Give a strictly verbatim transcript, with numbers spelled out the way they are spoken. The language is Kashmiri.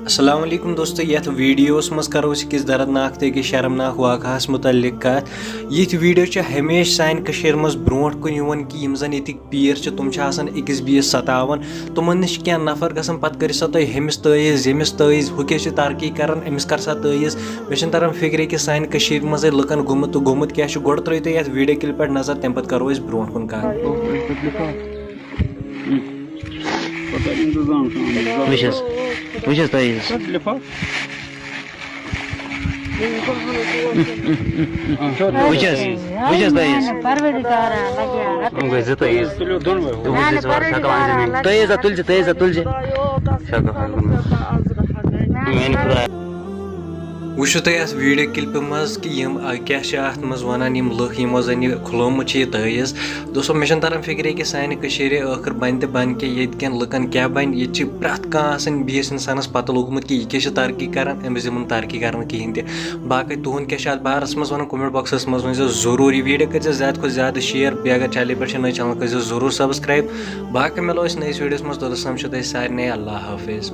السلام علیکم دوستو، یتھ ویڈیوس منٛز کرو أسۍ أکِس دردناک تہٕ أکِس شرمناک واقعس متعلق کتھ۔ یِتھۍ ویڈیو چھِ ہمیشہِ سانہِ کٔشیٖرِ منٛز برونٛٹھ کُن یِوان کہِ یِم زن ییٚتِکۍ پیٖر چھِ، تِم چھِ آسان أکِس بیٚیِس ستاوان۔ تِمن نِش چھِ کینٛہہ نفر گژھان، پتہٕ کٔرِو سا تُہۍ ہُمِس تٲیٖز، ییٚمِس تٲیٖز، ہُہ کیٛاہ چھِ ترقی کران، أمِس کر سا تٲیٖز۔ مےٚ چھُنہٕ تران فکرے کہِ سانہِ کٔشیٖرِ منٛزٕے لُکن گوٚمُت تہٕ گوٚمُت کیٛاہ چھُ۔ گۄڈٕ ترٲیِو تُہۍ یتھ ویڈیو کلپہِ پٮ۪ٹھ نظر، تمہِ پتہٕ کرو أسۍ برونٛٹھ کُن کتھ۔ پتہ انتظام چھُ آمُت۔ وٕچھ حظ، وٕچھ حظ تٲیٖز۔ لفاف۔ وٕچھ حظ، وٕچھ حظ تٲیٖز۔ پروردگارا لگیا۔ یِم گٔے زٕ تٲیٖز۔ تُلِو دۄنوَے۔ تُہۍ وٕچھ حظ یورٕ شکل أنٛزِ میٛٲنۍ۔ تٲیٖز ہا تُلزِ، تٲیٖز ہا تُلزِ۔ شکل حظ گوٚمُت۔ میٛانہِ خۄدایا۔ وٕچھِو تُہۍ اَتھ ویٖڈیو کِلپہِ منٛز کہِ یِم، آ، کیٛاہ چھِ اَتھ منٛز وَنان، یِم لُکھ یِمو زَن یہِ کھُلومُت چھُ یہِ تٲیٖز۔ دوستو، مےٚ چھُنہٕ تَران فِکرے کہِ سانہِ کٔشیٖرِ ٲخٕر بَنہِ تہِ بَنہِ کیٛاہ، ییٚتہِ کٮ۪ن لُکَن کیٛاہ بَنہِ۔ ییٚتہِ چھِ پرٛٮ۪تھ کانٛہہ آسان بیٚیِس اِنسانَس پَتہٕ لوٚگمُت کہِ یہِ کیٛاہ چھِ ترقی کَران، أمِس دِمہٕ نہٕ ترقی کَرنہٕ کِہیٖنۍ تہِ۔ باقٕے تُہُنٛد کیٛاہ چھُ اَتھ بارَس منٛز وَنُن، comment box منٛز ؤنۍزیو ضروٗر۔ یہِ ویٖڈیو کٔرۍزیو زیادٕ کھۄتہٕ زیادٕ share، بیٚیہِ اگر channel پٮ۪ٹھ چھِ نٔے channel کٔرۍزیو ضروٗر subscribe۔ باقٕے مِلو أسۍ نٔیِس ویٖڈیوَس منٛز، توٚتَس تام چھُو تۄہہِ سارنٕے اللہ حافظ۔